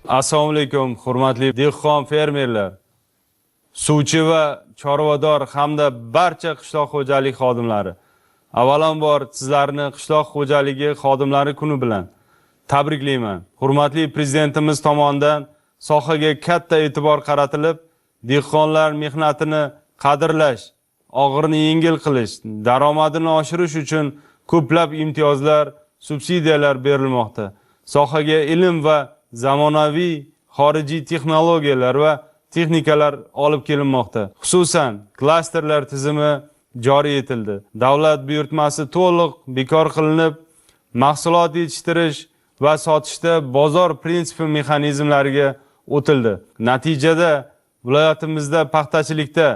Assalomu alaykum, hurmatli dehqon fermerlar, suvchi va chorvador hamda barcha qishloq xo'jalik xodimlari. Avvalambor sizlarni qishloq xo'jaligi xodimlari kuni bilan tabriklayman. Hurmatli prezidentimiz tomonidan sohaga katta e'tibor qaratilib, dehqonlar mehnatini qadrlash, og'irini yengil qilish, daromadini oshirish uchun ko'plab imtiyozlar, subsidiyalar berilmoqda. Sohaga ilm va zamonaviy xorijiy texnologiyalar va texnikalar olib kelinmoqda. Xususan, klasterlar tizimi joriy etildi. Davlat buyurtmasi to'liq bekor qilinib, mahsulot yetishtirish va sotishda bozor prinsipi mexanizmlariga o'tildi. Natijada viloyatimizda paxtachilikda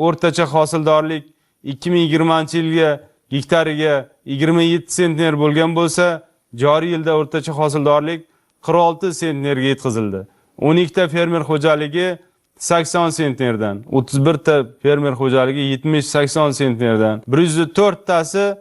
o'rtacha hosildorlik 2020-yilga gektariga 27 sentner bo'lgan bo'lsa, joriy yilda o'rtacha hosildorlik 46 sentnerga yetkazildi. 12 ta fermer xo'jaligi 80 sentnerdan, 31 ta fermer xo'jaligi 70-80 sentnerdan, 104 tasi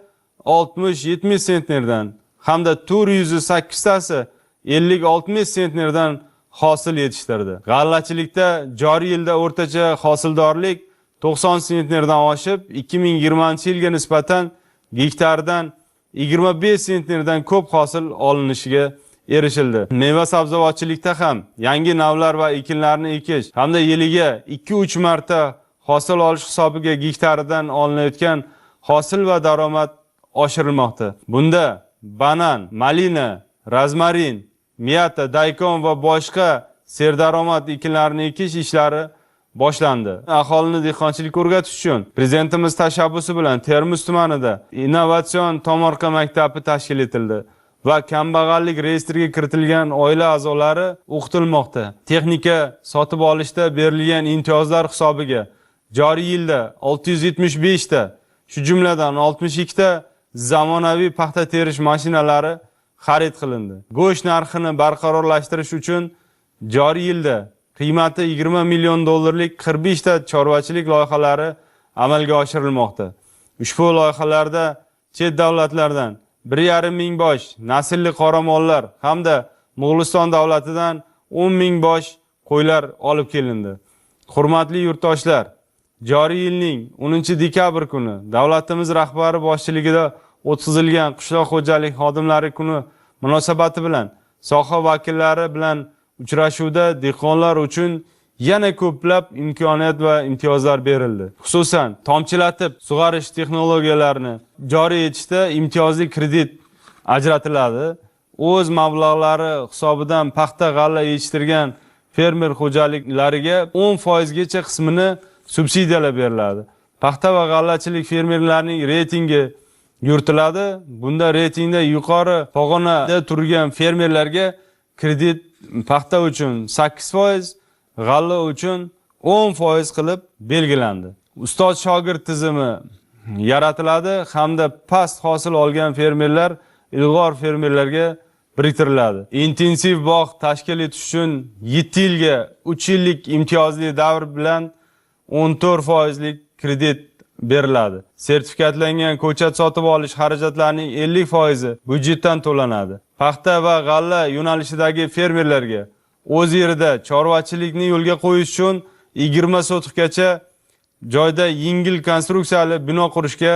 60-70 sentnerdan hamda 408 tasi 50-60 sentnerdan hosil yetishtirdi. G'allachilikda joriy yilda o'rtacha hosildorlik 90 sentnerdan oshib, 2020-yilga nisbatan gektardan 25 sentnerdan ko'p hosil olinishiga erishildi. Meva sabzavotchilikda ham yangi navlar va ekinlarni ekish hamda yiliga 2-3 marta hosil olish hisobiga gektaridan olinayotgan hosil va daromad oshirilmoqda. Bunda banan, malina, rozmarin, miyata, daykon va boshqa serdaromad ekinlarni ekish ishlari boshlandi. Aholini dehqonchilikka o'rgatish uchun prezidentimiz tashabbusi bilan Termiz tumanida innovatsion tomorqa maktabi tashkil etildi va kambag'allik reyestriga kiritilgan oila a'zolari o'qitilmoqda. Texnika sotib olishda berilgan imtiyozlar hisobiga joriy yilda 675 ta, shu jumladan 62 ta zamonaviy paxta terish mashinalari xarid qilindi. Go'sht narxini barqarorlashtirish uchun joriy yilda qiymati 20 million dollarlik 45 ta chorvachilik loyihalari amalga oshirilmoqda. Ushbu loyihalarda chet davlatlardan 1,5 ming bosh naslli qoramollar hamda Mo'g'uliston davlatidan 10 ming bosh qo'ylar olib kelindi. Hurmatli yurtdoshlar, joriy yilning 10-dekabr kuni davlatimiz rahbari boshchiligida o'tkazilgan qishloq xo'jalik xodimlari kuni munosabati bilan soha vakillari bilan uchrashuvda dehqonlar uchun yana ko'plab imkoniyat va imtiyozlar berildi. Xususan, tomchilatib sug'arish texnologiyalarini joriy etishda imtiyozli kredit ajratiladi. O'z mablag'lari hisobidan paxta g'alla yetishtirgan fermer xo'jaliklariga 10% gacha qismini subsidiyalab beriladi. Paxta va g'allachilik fermerlarining reytingi yuritiladi. Bunda reytingda yuqori pog'onada turgan fermerlarga kredit paxta uchun 8%, g'alla uchun 10% qilib belgilandi. Ustoz shogird tizimi yaratiladi hamda past hosil olgan fermerlar ilg'or fermerlarga biriktiriladi. Intensiv bog' tashkil etish uchun 7 yilga 3 yillik imtiyozli davr bilan 14%lik kredit beriladi. Sertifikatlangan ko'chat sotib olish xarajatlarining 50% byudjetdan to'lanadi. Paxta va g'alla yo'nalishidagi fermerlarga o'z yerida chorvachilikni yo'lga qo'yish uchun 20 sotixgacha joyda yengil konstruksiyali bino qurishga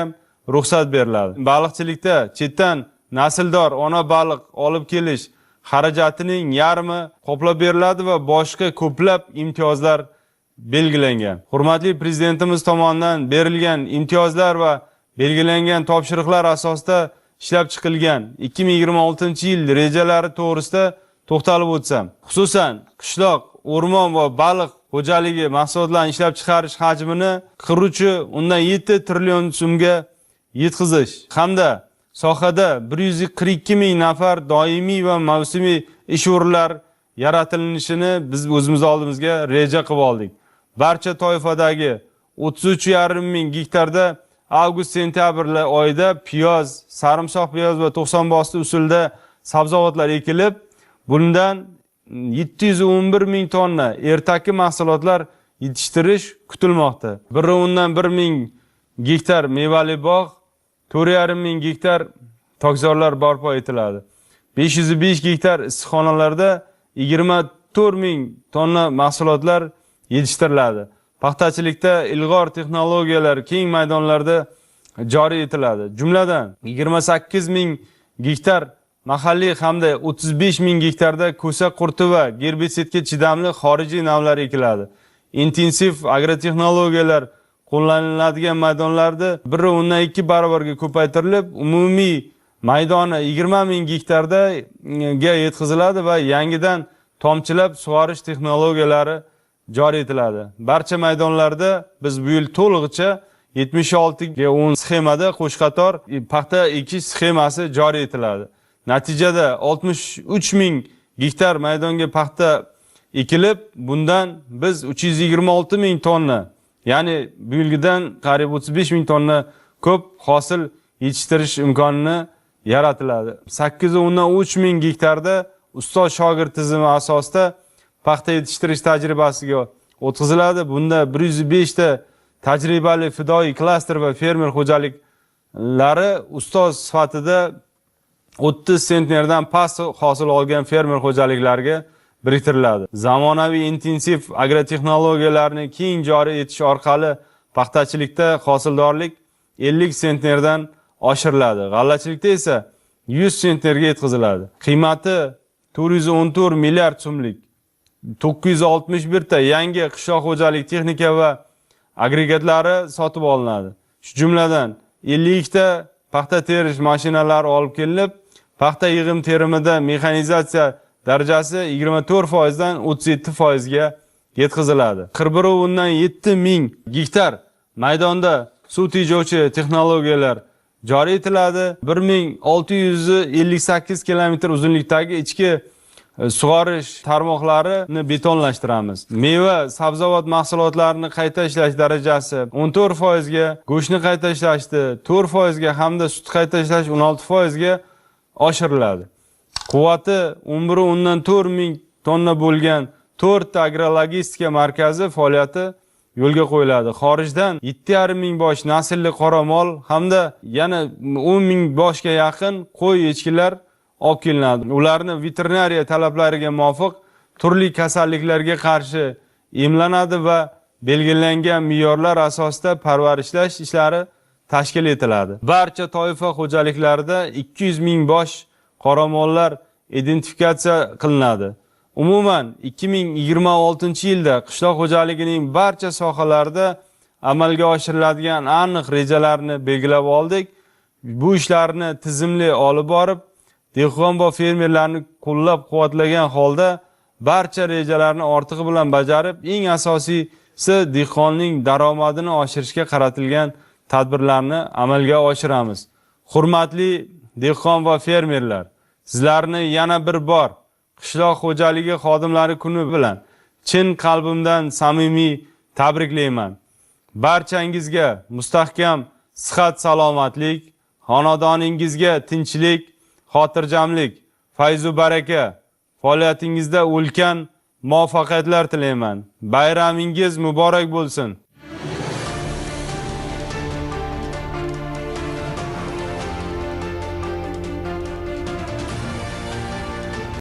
ruxsat beriladi. Baliqchilikda chetdan nasldor ona baliq olib kelish xarajatining yarmi qoplab beriladi va boshqa ko'plab imtiyozlar belgilangan. Hurmatli prezidentimiz tomonidan berilgan imtiyozlar va belgilangan topshiriqlar asosida ishlab chiqilgan 2026-yil rejalari to'g'risida to'xtalib o'tsam, xususan qishloq, o'rmon va baliq xo'jaligi mahsulotlarini ishlab chiqarish hajmini 43.7 trillion so'mga yetkazish hamda sohada 142 ming nafar doimiy va mavsumiy ish o'rinlari yaratilishini biz o'zimiz oldimizga reja qilib oldik. Barcha toifadagi 33,5 ming gektarda avgust-sentyabr oyida piyoz, sarimsoq piyoz va 90 bosti usulda sabzavotlar ekilib, bundan 711 ming tonna ertaki mahsulotlar yetishtirish kutilmoqda. 1.1 ming gektar mevali bog', 4,5 ming gektar tokzorlar barpo etiladi. 505 gektar issiqxonalarda 20 24 ming tonna mahsulotlar yetishtiriladi. Paxtachilikda ilg'or texnologiyalar keng maydonlarda joriy etiladi. Jumladan 28 ming gektar mahalliy hamda 35 ming gektarda ko'sa qurti va gerbitsidga chidamli xorijiy navlar ekiladi. Intensiv agrotexnologiyalar qo'llaniladigan maydonlarda 1.2 barobarga ko'paytirilib, umumiy maydoni 20 ming gektarga yetkaziladi va yangidan tomchilab sug'orish texnologiyalari joriy etiladi. Barcha maydonlarda biz bu yil to'lig'icha 76:10 sxemada qo'shqator paxta ekish sxemasi joriy etiladi. Natijada 63 ming gektar maydonga paxta ekilib, bundan biz 326 ming tonna, ya'ni bu yilgidan qariyb 35 ming tonna ko'p hosil yetishtirish imkonini yaratiladi. 8.3 ming gektarda ustoz shogird tizimi asosida paxta yetishtirish tajribasiga o'tkaziladi. Bunda 105 ta tajribali fidoyi klaster va fermer xo'jaliklari ustoz sifatida 30 sentnerdan past hosil olgan fermer xo'jaliklariga biriktiriladi. Zamonaviy intensiv agrotexnologiyalarni keng joriy etish orqali paxtachilikda hosildorlik 50 sentnerdan oshiriladi. G'allachilikda esa 100 sentnerga yetkaziladi. Qiymati 414 milliard so'mlik 961 ta yangi qishloq xo'jalik texnika va agregatlari sotib olinadi. Shu jumladan 52 ta paxta terish mashinalari olib kelinib, paxta yig'im terimida mexanizatsiya darajasi 24% dan 37% ga yetkaziladi. 41.7 ming gektar maydonda suv tejovchi texnologiyalar joriy etiladi. 1658 kilometr uzunlikdagi ichki sug'orish tarmoqlarini betonlashtiramiz. Meva, sabzavot mahsulotlarini qayta ishlash darajasi 14% ga, go'shtni qayta ishlashni 4% ga hamda sut qayta ishlash 16% ga oshiriladi. Quvvati 11.4 ming tonna bo'lgan 4 ta agrologistika markazi faoliyati yo'lga qo'yiladi. Xorijdan 7.5 ming bosh naslli qoramol hamda yana 10 ming boshga yaqin qo'y echkilar olib kelinadi. Ularni veterinariya talablariga muvofiq turli kasalliklarga qarshi emlanadi va belgilangan me'yorlar asosida parvarishlash ishlari tashkil etiladi. Barcha toifa xo'jaliklarida 200 ming bosh qoramollar identifikatsiya qilinadi. Umuman 2026-yilda qishloq xo'jaligining barcha sohalarida amalga oshiriladigan aniq rejalarni belgilab oldik. Bu ishlarni tizimli olib borib, dehqon va fermerlarni qo'llab-quvvatlagan holda barcha rejalarni ortig'i bilan bajarib, eng asosiysi dehqonning daromadini oshirishga qaratilgan tadbirlarni amalga oshiramiz. Hurmatli dehqon va fermerlar, sizlarni yana bir bor qishloq xo'jaligi xodimlari kuni bilan chin qalbimdan samimiy tabriklayman. Barchangizga mustahkam sihat salomatlik, xonadoningizga tinchlik, xotirjamlik, fayzu baraka, faoliyatingizda ulkan muvaffaqiyatlar tilayman. Bayramingiz muborak bo'lsin.